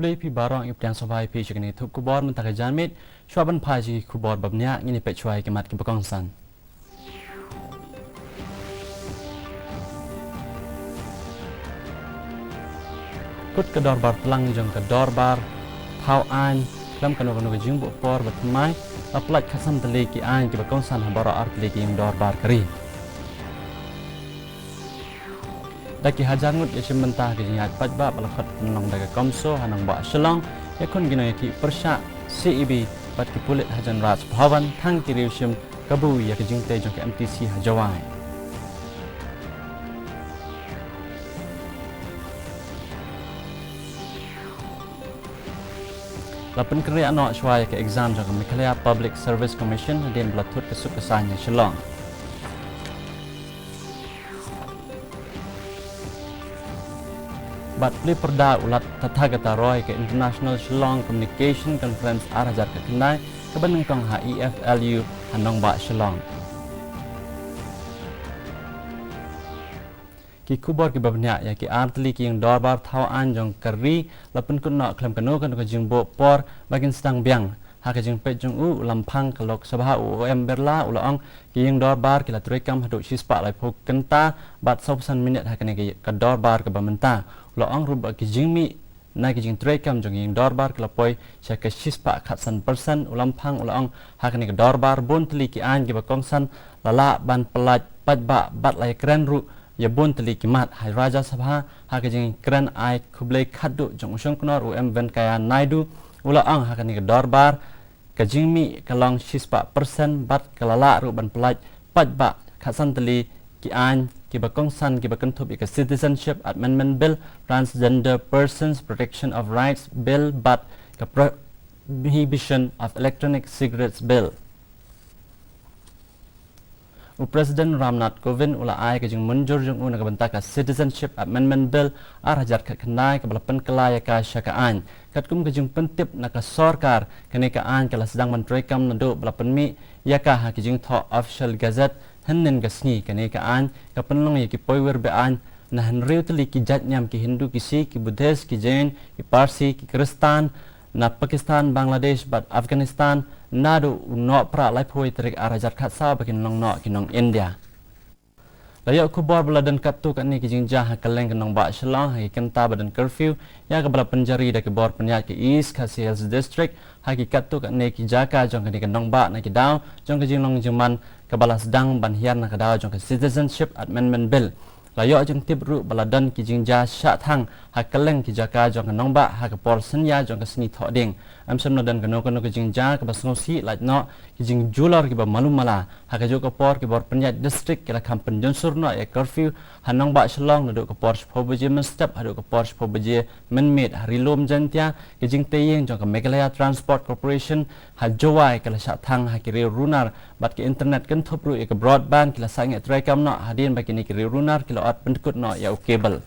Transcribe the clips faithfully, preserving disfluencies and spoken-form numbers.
Khublei phi baroh, ngi pdiang sngewbha ïa phi sha kane ka thup khubor mynta ka janmiet. Shuwa ban phai sha ki khubor ba bniah, ngin ïa peit shuwa ïa ki mat kiba kongsan. Kut ka dorbar tlang jong ka dorbar thaw aiñ, khlem kano kano ka jingbuh por ba thymmai, la pyllait khatsan tylli ki aiñ kiba kongsan ha baroh ar tylli ki ïing dorbar ka ri. Da ki hajar ngut ïashim bynta ha ka jingïaid paidbah ba la khot pynlong da ka CoMSO ha nongbah Shillong, ïakhun ki nongïakhih pyrshah, C A B bad ki pulit hajan Raj Bhavan, tang ki riewshim kabu ïa ka jingtei jong ka M T C ha Jowai. La pynkynriah noh shuwa ïa ka exam jong ka Meghalaya Public Service Commission hadien ba la thut ka suk ka saiñ ha Shillong. Bad plie pyrda u Lat Tathagata Roy ha ka International Shillong Communication Conference ar hajar khatkhyndai kaba nyngkong ha E F L U ha nongbah Shillong. Ki khubor kiba bniah, ïa ki ar tylli ki ïing dorbar thaw aiñ jong ka ri la pynkut noh khlem kano kano ka jingbuh por ba kin sdang biang. Ha ka jingpeit jong u, u Lamphang ka Lok Sabha, u O M Birla, u la ong ki ïing dorbar ki la treikam haduh shispah laiphew kynta bad sawphew san minit ha kane ka, ka dorbar kaba mynta. U la ong ruh ba ki jingmih na ki jingtreikam jong ki ïing dorbar ki la poi sha ka shispah khatsan persen. U Lamphang u la ong ha kane ka dorbar bun tylli ki aiñ kiba kongsan la lah ban pyllait paidbah bad la ïakren ruh ïa bun tylli ki mat. Ha Rajya Sabha, ha ka jingkren ai khublei khatduh jong u Shongknor u M Venkaiah Naidu, u la ong ha kane ka dorbar ka jingmih ka long shispah persen bad ka la lah ruh ban pyllait paidbah khatsan tylli ki aiñ kiba kongsan kiba kynthup ïa ka Citizenship Amendment Bill, Transgender Persons Protection of Rights Bill bad ka Prohibition of Electronic Cigarettes Bill. U President Ram Nath Kovind u la ai ka jingmynjur jong u na ka bynta ka Citizenship Amendment Bill ar hajar khatkhyndai kaba la pynkylla ïa ka sha ka aiñ. Katkum ka jingpyntip na ka sorkar, kane ka aiñ ka la sdang ban treikam naduh ba la pynmih ïa ka ha ki jingthoh Official Gazette hynnin ka sngi. Kane ka aiñ ka pynlong ïa ki poiwir be-aiñ na hynriew tylli ki jait niam, ki Hindu, ki Sikh, ki Buddhist, ki Jain, ki Parsi, ki Khristan, na Pakistan, Bangladesh bad Afghanistan naduh u Nohprah laiphew tarik ar hajar khatsaw ba kin long noh ki nong India. La ïoh khubor ba la don katto katne ki jingjia ha kylleng ka nongbah Shillong ha ki kynta ba don curfew, ïa kaba la pynjari da ki bor pynïaid ka East Khasi Hills District ha ki katto katne ki jaka jong kane ka nongbah na ki daw jong ka jinglong jingman kaba la sdang ban hiar na ka daw jong ka Citizenship Amendment Bill. La ïoh jingtip ruh ba la don ki jingjia shah thang ha kylleng ki jaka jong ka nongbah ha ka por synñia jong ka sngi Thohdieng. Ym shym la don kano kano ka jingjia kaba sngewsih lait noh ki jingjulor kiba malu mala. Ha kajuh ka por ki bor pynïaid district ki la kham pynjunsur noh ïa curfew ha nongbah Shillong naduh ka por shiphew baje mynstep haduh ka por shiphew baje mynmiet. Ha Ri Lum Jaiñtia, ka jingtei ïing jong ka Meghalaya Transport Corporation ha Jowai ka la shah thang ha ki riew runar bad ka internet kynthup ruh ïa ka broadband ki la sangeh treikam noh hadien ba kine ki riew runar ki la ot pyndkut noh ïa u cable.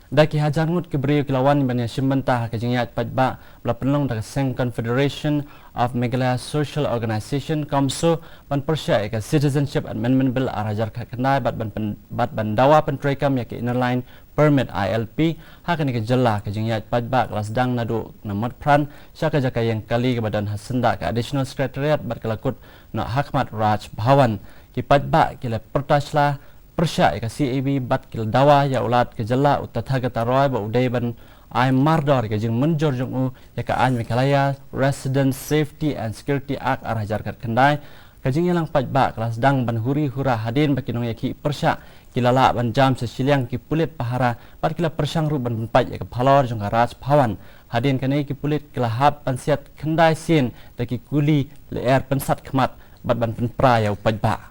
Da ki hajar ngut ki briew ki la wan ban ïashim bynta ha ka jingïaid paidbah ba la pynlong da ka seng Confederation of Meghalaya Social Organisation, CoMSO, ban pyrshah ïa ka Citizenship Amendment Bill ar hajar khatkhyndai bad ban pyn-, bad ban dawa pyntreikam ïa ka Inner Line Permit, I L P, ha kane ka jylla. Ka jingïaid paidbah ka la sdang naduh na Motphran sha ka jaka ïeng kali kaba don ha syndah ka Additional Secretariat bad ka la kut noh ha khmat Raj Bhavan. Ki paidbah ki la pyrta sla pyrshah ïa ka C A B bad ki la dawa ïa u Lat ka jylla u Tathagata Roy ba u dei ban ai mardor ïa ka jingmynjur jong u ïa ka aiñ Meghalaya Residents Safety and Security Act ar hajar khatkhyndai. Ka jingïalang paidbah ka la sdang ban huri hura hadien ba ki nongïakhih pyrshah ki la lah ban jam sha shiliang ki pulit pahara bad ki la pyrshang ruh ban pynpait ïa ka phalor jong ka Raj Bhavan. Hadien kane ki pulit ki la hap ban siat khyndai sien da ki kuli lyer pynsat khmat bad ban pynpra ïa u paidbah.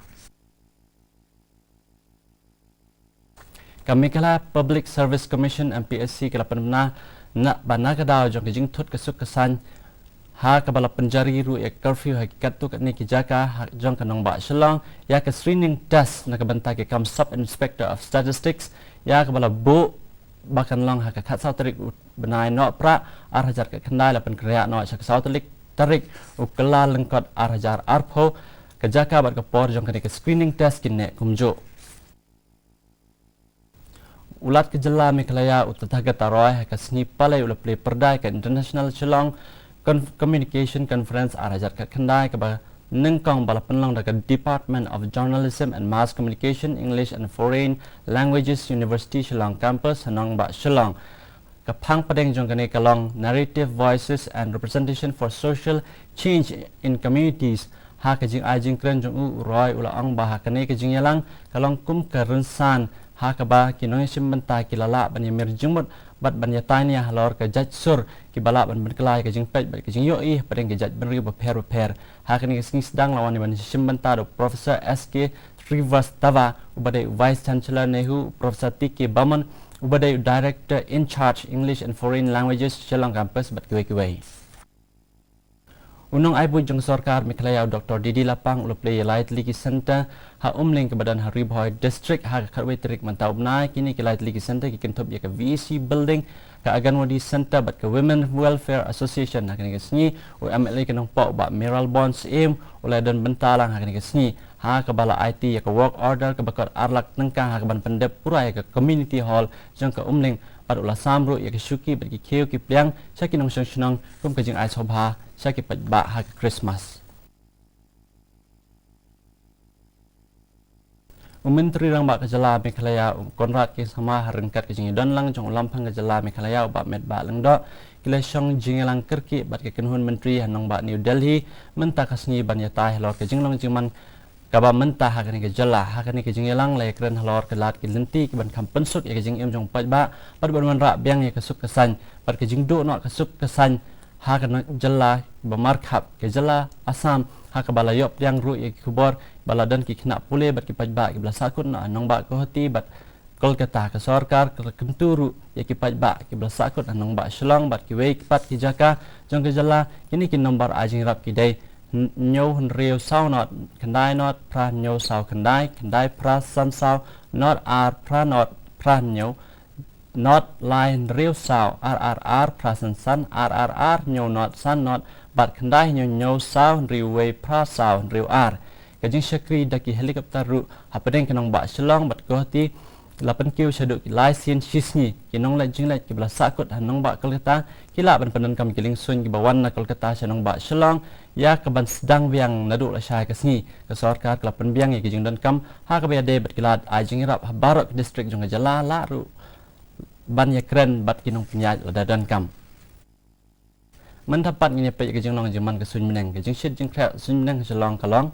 Ka Meghalaya Public Service Commission, M P S C, ka la pynbna na, ba na ka daw jong ka jingthut ka suk ka saiñ, ha kaba la pynjari ruh ïa ka curfew ha ki katto katne ki jaka ha, jong ka nongbah Shillong, ïa ka screening test na ka bynta ki kam Sub Inspector of Statistics, ïa kaba la buh ba kan long ha ka khatsaw tarik u bnai Nohprah ar hajar khatkhyndai, la pynkynriah noh sha ka saw tarik, tarik u Kyllalyngkot ar hajar arphew. Ka jaka bad ka por jong kane ka screening test kin neh kumjuh. U Lat ka jylla Meghalaya u Tathagata Roy ha ka sngi Palei u la plie pyrda ïa ka International Shillong Con- Communication Conference ar hajar khatkhyndai kaba nyngkong ba la pynlong da ka Department of Journalism and Mass Communication, English and Foreign Languages, University Shillong Campus, ha nongbah Shillong. Ka phang pdeng jong kane ka long Narrative Voices and Representation for Social Change in Communities. Ha ka jingai jingkren jong u, u Roy u la ong ba ha kane ka jingïalang ka long kum ka rynsan ha kaba ki nongïashim bynta ki la lah ban ïamir jingmut bad ban ïatai nia halor ka jait sur kiba lah ban pynkylla ïa ka jingpeit bad ka jingïohi hapdeng ki jait bynriew bapher bapher. Ha kane ka sngi sdang la wan ïa ban shim bynta da u Professor S K Srivastava uba dei u Vice Chancellor NEHU, u Professor T K Baman uba dei u Director in Charge English and Foreign Languages Shillong Campus bad kiwei kiwei. U nongai buit jong ka sorkar Meghalaya u Doctor D D Lapang u la plie ïa lai tylli ki centre ha Umling kaba don ha Ri Bhoi District ha ka khatwei tarik mynta u bnai. Kine ki lai tylli ki centre ki kynthup ïa ka V E C Building, ka Anganwadi Centre bad ka Women Welfare Association. Ha kane ka sngi u M L A ka Nongpoh u Bah Mayralborn Syiem u la don bynta lang ha kane ka sngi ha kaba la aiti ïa ka work order kaba kot ar lak tyngka ha kaban pyndep pura ïa ka community hall jong ka Umling bad u la sam ruh ïa ka shuki bad ki khiew ki pliang sha ki nongshong shnong kum ka jingai sngewbha sha ki paidbah ha ka Christmas. U Myntri Rangbah ka jylla Meghalaya u Conrad K Sangma ha ryngkat ka jingïadon lang jong u Lamphang ka jylla Meghalaya u Bah Metbah Lyngdoh ki la shong jingïalang kyrkieh bad ka kynhun myntri ha nongbah New Delhi mynta ka sngi ban ïatai halor ka jinglong jingman kaba mynta ha kane ka jylla. Ha kane ka jingïalang la ïakren halor ka lad ki lynti kiban kham pynsuk ïa ka jingim jong paidbah bad ban wanrah biang ïa ka suk ka saiñ bad ka jingduh noh ka suk ka saiñ ha ka jylla ba markhap ka jylla Assam ha kaba la ïoh pdiang ruh ïa ki khubor ba la don ki khynnah pule bad ki paidbah kiba la sahkut noh ha nongbah Guwahati bad Kolkata. Ka sorkar ka la kyntu ruh ïa ki paidbah kiba la sahkut ha nongbah Shillong bad kiwei pat ki jaka jong ka jylla. Kine ki nombar ai jingïarap ki dei hynñiew hynriew saw not khyndai not phra hynñiew saw khyndai, khyndai phra san saw not ar phra not phra hynñiew, not lai hynriew saw ar ar ar phra san san, ar ar ar hynñiew not san not bad khyndai hynñiew hynñiew saw hynriew wei phra saw hynriew ar. Ka jingshakri da ki helicopter ruh hapdeng ka nongbah Shillong bad Guwahati la pynkiew shaduh ki lai sien shi sngi. Ki nongleit jingleit kiba la sahkut ha nongbah Kolkata ki lah ban pyndonkam ki liengsuiñ kiba wan na Kolkata sha nongbah Shillong ïa kaban sdang biang naduh lashai ka sngi. Ka sorkar ka la pynbiang ïa ki jingdonkam ha kaba ïadei bad ki lad ai jingïarap ha baroh ki district jong ka jylla, lah ruh ban ïakren bad ki nongpynïaid lada donkam. Mynta pat ngin ïa peit ïa ka jinglong jingman ka suiñ bneng. Ka jingshit jingkhreh suiñ bneng ha Shillong ka long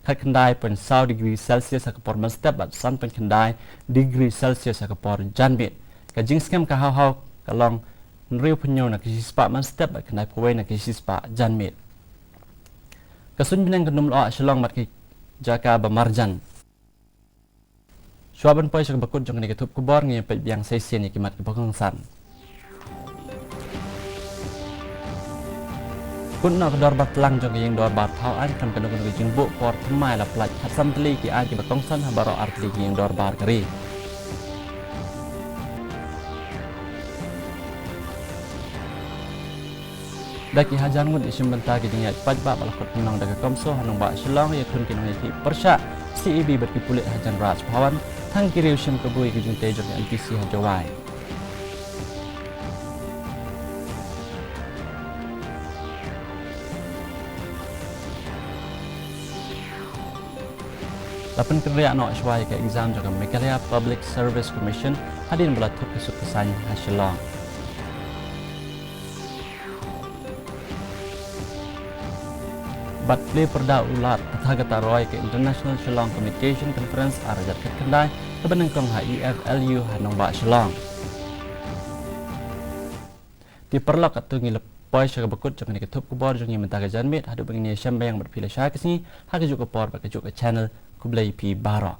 khatkhyndai point saw degree Celsius ha ka por mynstep bad san point khyndai degree Celsius ha ka por janmiet. Ka jingskhem ka haw haw ka long hynriew phew hynñiew na ka shispah mynstep bad khyndai phew wei na ka shispah janmiet. Ka suiñ bneng kan ym lyoh ha Shillong bad ki jaka ba marjan. Shuwa ban poi sha kaba kut jong kane ka thup khubor, ngin ïa peit biang sa shisien ïa ki mat kiba kongsan. Kut noh ka dorbar tlang jong ka ïing dorbar thaw aiñ khlem kano kano ka jingbuh por thymmai, la pyllait khatsan tylli ki aiñ kiba kongsan ha baroh ar tylli ki ïing dorbar ka ri. Da ki hajar ngut ïashim bynta ki jingïaid paidbah ba la khot pynlong da ka CoMSO ha nongbah Shillong ïakhun ki nongïakhih pyrshah C A B bad ki pulit hajan Raj Bhavan, tang ki riew shim kabu ïa ki jingtei jong ka M T C ha Jowai. La pynkynriah noh shuwa ïa ka exam jong ka Meghalaya Public Service Commission hadien ba la thut ka suk ka saiñ ha Shillong. Bad plie pyrda u Lat Tathagata Roy ha ka International Shillong Communication Conference ar hajar khatkhyndai kaba nyngkong ha E F L U ha nongbah Shillong. Te paralok, katto ngi la poi sha kaba kut jong kane ka thup khubor jong ngi mynta ka janmiet. Haduh ba ngin ïashem biang bad phi lashai ka sngi ha kajuh ka por bad kajuh ka channel, khublei phi baroh.